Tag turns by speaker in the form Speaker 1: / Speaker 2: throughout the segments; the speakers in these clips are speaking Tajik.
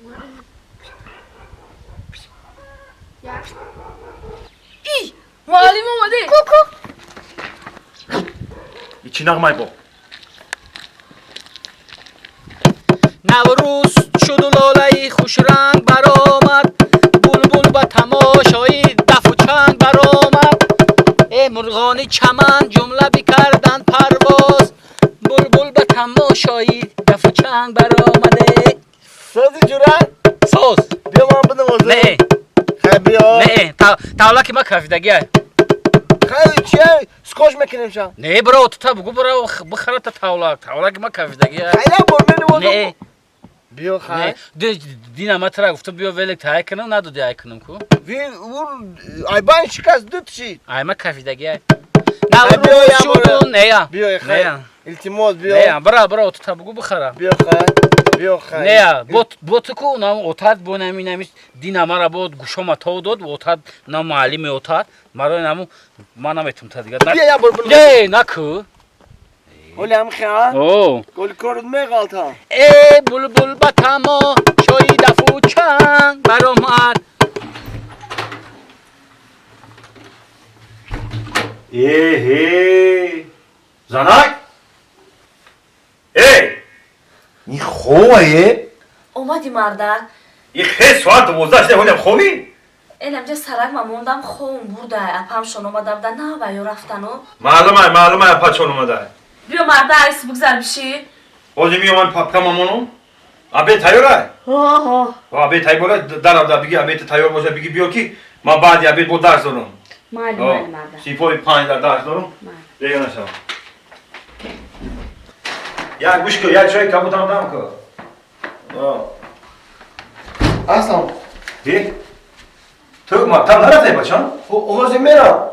Speaker 1: И муаллим омаде.
Speaker 2: Ку-ку.
Speaker 3: И чӣ нағмай бо?
Speaker 4: Наврӯз шуду лолаи хушранг баромад, булбул ба тамошои дафу чанг баромад. Э мурғони чаман ҷумла бикарданд парвоз, булбул ба тамошои дафу чанг баромаде.
Speaker 5: Сози, ҷура?
Speaker 4: Соз.
Speaker 5: Биё, ман бинавозам.
Speaker 4: Не.
Speaker 5: Хай, биё.
Speaker 4: Не, тавлаки ма кафидагиа.
Speaker 5: Хай, чия, скоч мекунем ша.
Speaker 4: Не, бро, тута бугу, бро, бихара та тавлак, тавлаки ма кафидагиа.
Speaker 5: Хай, як бор менавозам.
Speaker 4: Не.
Speaker 5: Биё, хай.
Speaker 4: Дина ма тра гуфтам, биё велик тай кунам, надоди ай кунам ку.
Speaker 5: Ви ур айбан шикаст, дут шид.
Speaker 4: Ай ма кафидагиа.
Speaker 5: Хай, биё,
Speaker 4: Наврӯз
Speaker 5: як бора.
Speaker 4: шуду нея.
Speaker 5: Биё, хай.
Speaker 4: Нея.
Speaker 5: Илтимос, биё.
Speaker 4: Нея, бра, бра, тута бугу, бихара.
Speaker 5: Биё, хай, биё, хай.
Speaker 4: Нея, бо бо ту ку нам отат бо нами нами дина мара бо гушома тов дод, отат на муаллими отат маро наму ма наметум та дига.
Speaker 5: Биё, як бор бинавозам.
Speaker 4: Не, наку.
Speaker 5: Оли ҳам хай.
Speaker 4: О.
Speaker 5: Голи корут меғалтам.
Speaker 4: Э булбул ба тамошои дафу чанг баромад.
Speaker 3: Эҳе, занак, эй, ин хобае?
Speaker 2: Омади, мардак?
Speaker 3: И хе соат 12 шуда, ҳолиам хобӣ?
Speaker 2: Энамҷа сарак ма мондам, хом бурда. Апамшон омада буда, на ва ё рафтану.
Speaker 3: Маълумай, маълумай, апачон омада.
Speaker 2: Биё, марда, айс бигзар, биши.
Speaker 3: Ҳозир меомам, папкамамонум. Обед тайёрай?
Speaker 2: Ҳо.
Speaker 3: Обед тайёр даравда, биги обед тайёр боша, биги биё, ки ман баъди обед бо дарс дорам.
Speaker 2: Майли, майли, марда.
Speaker 3: Синфои 5 дар дарс дорам. Дега нашав. Як гӯш кун, як чой кабутам дам кун.
Speaker 5: Аслам.
Speaker 3: Е, ту мактаб нарафтай, бачон?
Speaker 5: Ҳозир мерам,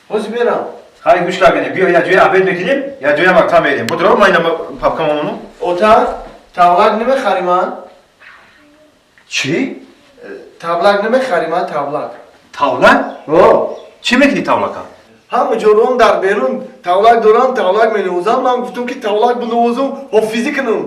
Speaker 5: ҳозир мерам.
Speaker 3: Хай, гӯш кардани, биё, як ҷоя обед мекунем, як ҷоя мактаб мерем. Будро, ман ина папкамамонум.
Speaker 5: Ота, тавлак намехарӣ ман?
Speaker 3: Чӣ?
Speaker 5: Тавлак намехарӣ ман, тавлак?
Speaker 3: Тавлак?
Speaker 5: О.
Speaker 3: Чӣ мекунӣ тавлака?
Speaker 5: Ҳама ҷо дар берун тавлак дорам, тавлак менавозам. Ман гуфтам, ки тавлак бинавозам, ҳофизӣ кунам.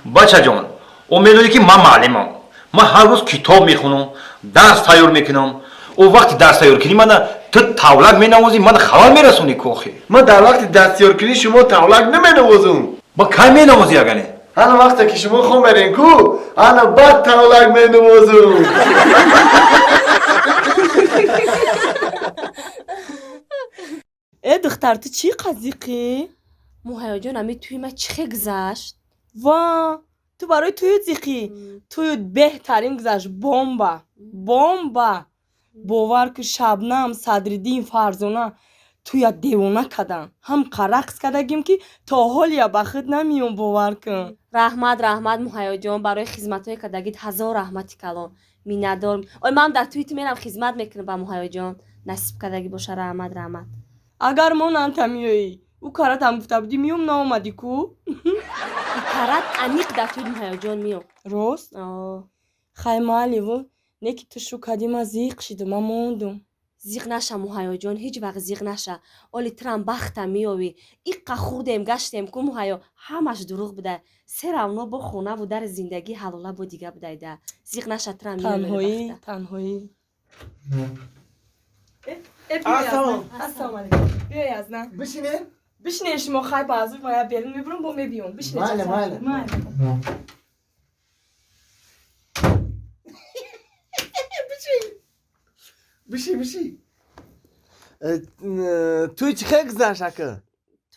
Speaker 3: Бачаҷон, о медонӣ, ки ман муаллимам, ман ҳар рӯз китоб мехонам, дарс тайёр мекунам. О вақти дарс тайёр кунӣ, мана ту тавлак менавозӣ, мана халал мерасонӣ ку охи.
Speaker 5: Ман дар вақти дастёркунӣ шумо тавлак наменавозам.
Speaker 3: Ба кай менавозӣ агане?
Speaker 5: Ҳана вақте ки шумо хом мерен ку, ҳана баъд тавлак менавозам.
Speaker 1: Э духтар, ту чӣ қазиқӣ?
Speaker 2: Муҳайёҷон, ами тӯи ма чӣ хе гузашт?
Speaker 1: Ва, ту барои тӯю зиқӣ? Тӯю беҳтарин гузашт, бомба, бомба! Бовар ку, Шабнам, Садриддин, Фарзона тӯя девона кадан. Ҳам рақс кардагим, ки то ҳолия ба худ намеём, бовар кун.
Speaker 2: Раҳмат, раҳмат, Муҳайёҷон, барои хизматҳое кардагит ҳазор раҳмати калон, миннатдорм. Ой, ман дар тӯи ту мерам, хизмат мекунам ба Муҳайёҷон, насиб кардагӣ боша. Раҳмат, раҳмат.
Speaker 1: Агар монанта меоӣ, ӯ каратам гуфта будӣ, меём, наомадӣ ку.
Speaker 2: Карат аниқ дар тӯи Муҳайёҷон меём.
Speaker 1: Рост? Хай, майливу, не ки ту шу кардӣ, ман зиқ шидум, ман мондум.
Speaker 2: Зиқ наша, Муҳайёҷон, ҳеҷ вақт зиқ наша. Оли тирам бахта меёвӣ. Иққа хурдем гаштем ку, Муҳайё, ҳамаш дурӯғ буда, се равно бо хонаву дари зиндагӣ ҳалола бо дига будайда. Зиқ наша, тирам.
Speaker 1: Танҳоӣ, танҳоӣ.
Speaker 5: Ассалом.
Speaker 1: Ассалому алайкум, биёй, азна.
Speaker 5: Бишинем?
Speaker 1: Бишинем шумо. Хай, баъзур мая берун мебурам, бо мебиём, бишинед.
Speaker 5: Майли, майли.
Speaker 1: Майли.
Speaker 5: Биши, биши. Тӯй чӣ хел гузашт, ака?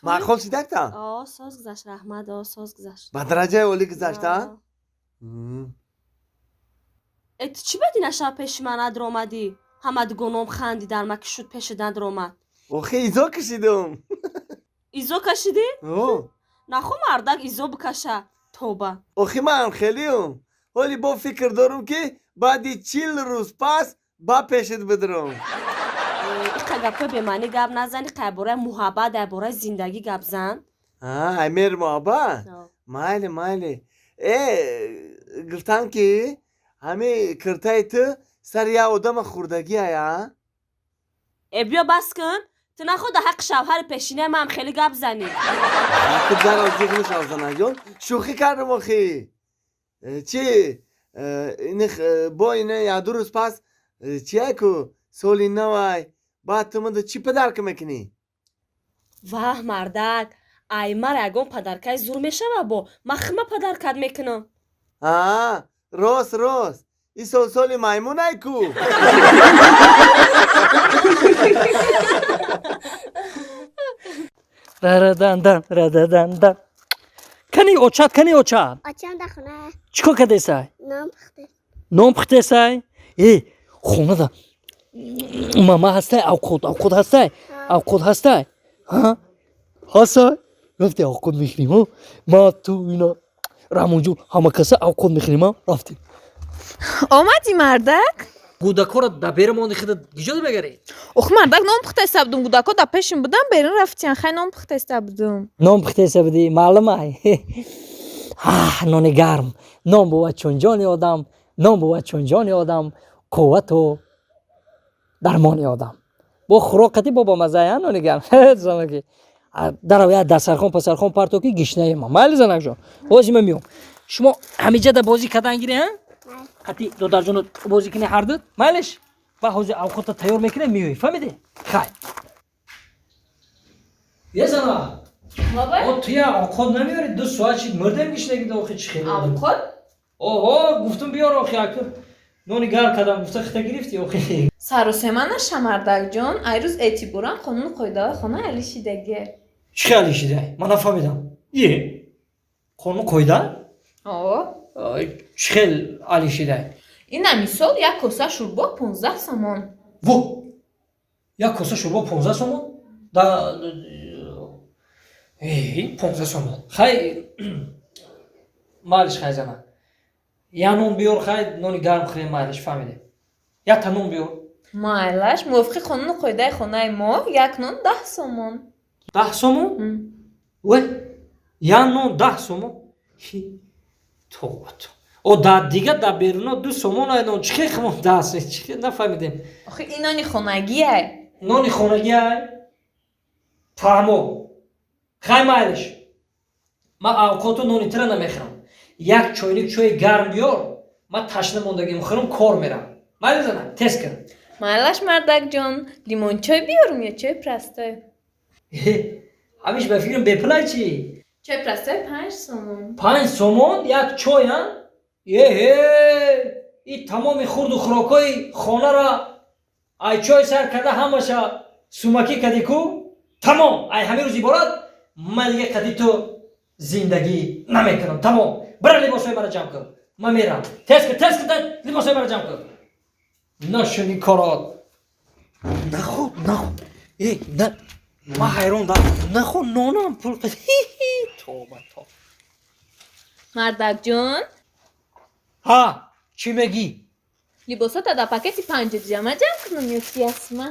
Speaker 5: Маъқул шидакта?
Speaker 2: О, соз гузашт, раҳмат, о, соз гузашт.
Speaker 5: Ба дараҷаи олӣ гузашта.
Speaker 2: Э, ту чӣ бади наша пеши ман надромадӣ? Ҳама дугоном хандидан, ма ки шуд пеши надромад.
Speaker 5: Охи, изо кашидум.
Speaker 2: Изо кашидӣ?
Speaker 5: О.
Speaker 2: Нахо мардак изо бикаша, тоба.
Speaker 5: Охи, ман хелиум. Ҳоли бо фикр дорум, ки баъди 40 рӯз пас ба пешит бидурам.
Speaker 2: Иқа гапҳои бемаънӣ гап назани, қай бораи муҳаббат, дар бораи зиндагӣ гап зан.
Speaker 5: Ай мер муҳаббат, майли, майли. Э, гуфтам, ки ҳами киртаи ту сари як одама хӯрдагиая.
Speaker 2: Э, биё, бас кун. Ту нахо дар ҳаққи шавҳари пешинаи маам хеле гап занӣ.
Speaker 5: Заро зиқ нашав, занаҷон, шӯхӣ кардам охи. Э, чӣ, Бо ина як ду рӯз пас чия ку соли навай, баъд ту мада чӣ подарка мекунӣ?
Speaker 2: Ваҳ, мардак, ай мара ягон подаркаи зур мешава, бо ман хима подаркат мекунам.
Speaker 5: А, рост, рост, ин сол соли маймунай ку.
Speaker 6: Рарадандан, рададандан. Кани очат, кани очат?
Speaker 7: Очам дар хона.
Speaker 6: Чӣ кор кардесай?
Speaker 7: Нон пухте.
Speaker 6: Нон пухтесай? Э, хонада мама ҳастай, авқот, авқот ҳастай? Авқот ҳастай? Ҳа? Ҳастай? Рафти авқот мехӯрем, ҳо? Ма, ту, ина, Раҳмонҷон, ҳама каса авқот мехӯрем, ҳа? Рафтем.
Speaker 8: Омадӣ, мардак?
Speaker 6: Гӯдакҳоро дар берун монди, хида гиҷо мегарӣ?
Speaker 8: Ох, мардак, нон пухтаиста будум, гӯдакҳо дар пешим будам, берун рафтиян. Хай, нон пухтаиста будум.
Speaker 6: Нон пухтеса будӣ, маълумай. Нони гарм. Нон бувад чун ҷони одам, нон бувад чун ҷони одам, қуввату дармони одам. Бо хӯроқати бо бомаззая нони гарм. Занаки. Дарав як дастархон пасархон парто ки гишнаема. Майли, занакҷон. Ҳозир ман миём. Шумо ҳамиҷада бозӣ кардан гире, ҳа? Қати додарҷоно бозӣ кунӣ ҳардут? Майлиш? Ба ҳозир авқота тайёр мекунем, меоӣ. Фаҳмидӣ? Хай. Е, зана. О, туя авқот намеёри, 2 соат шид, мурдем гишнагида, охи чӣ хеле.
Speaker 8: Авқот?
Speaker 6: Оҳо, гуфтум биёр, охи аку нони гарм кардам, гуфта хита гирифтӣ, охи.
Speaker 8: Саросема наша, мардакҷон, ай рӯз эътиборан қонуну қоидаҳои хона алишидаге.
Speaker 6: Чӣ хел шидай? Ман нафаҳмидам. Е, қонун қоида?
Speaker 8: О.
Speaker 6: Чӣ хел алишидай?
Speaker 8: Ина мисол, як коса шӯрбо 15 сомон.
Speaker 6: Во, як коса шӯрбо 15 сомон? Да, 15 сомон. Хай, майлиш, хай, зана, я нон биёр, хай, нони гарм хӯрем, майлиш, фаҳмидем, якта нон биёр.
Speaker 8: Майлаш, мувофиқи қонуну қоидаи хонаи мо як нон 10 сомон.
Speaker 6: 10 сомон? Ве, як нон 10 сомон? Тоба то, о, да дига да беруно 2 сомон ай нон, чӣ хел химон даҳ, чӣ хел, нафаҳмидем.
Speaker 8: Охи, ин нони хонагиай.
Speaker 6: Нони хонагиай, фаҳмо. Хай, майлиш, ман авқоту нони тира намехӯрам, як чойник чои гарм биёр, ман ташна мондагим, хӯрам, кор мерам. Майли, зана, тез кун.
Speaker 8: Майлаш, мардакҷон, лимончой биёрум ё чои простой?
Speaker 6: Ҳамиш ба фикрам бепулай чӣ?
Speaker 8: Чои простой 5 сомон.
Speaker 6: 5 сомон як чой, а? Еҳе, и тамоми хурду хӯрокҳои хонаро ай чой сар карда ҳамаша сумакӣ кардӣ ку. Тамом, ай ҳамин рӯз иборат ман дига қади ту зиндагӣ намекунам. Тамом, бира, либосҳои маро ҷамъ кун, ман мерам. Тез кун, тез кун, либосҳои маро ҷамъ кун. Нашуни корот. Нахо, нахо, э, на, ман ҳайрон да, нахо, нонам пул. Тоба то.
Speaker 8: Мардакҷон.
Speaker 6: Ҳа, чӣ мегӣ?
Speaker 8: Либосота дар пакети панҷу ҷама ҷамъ кунам ё ки ясма?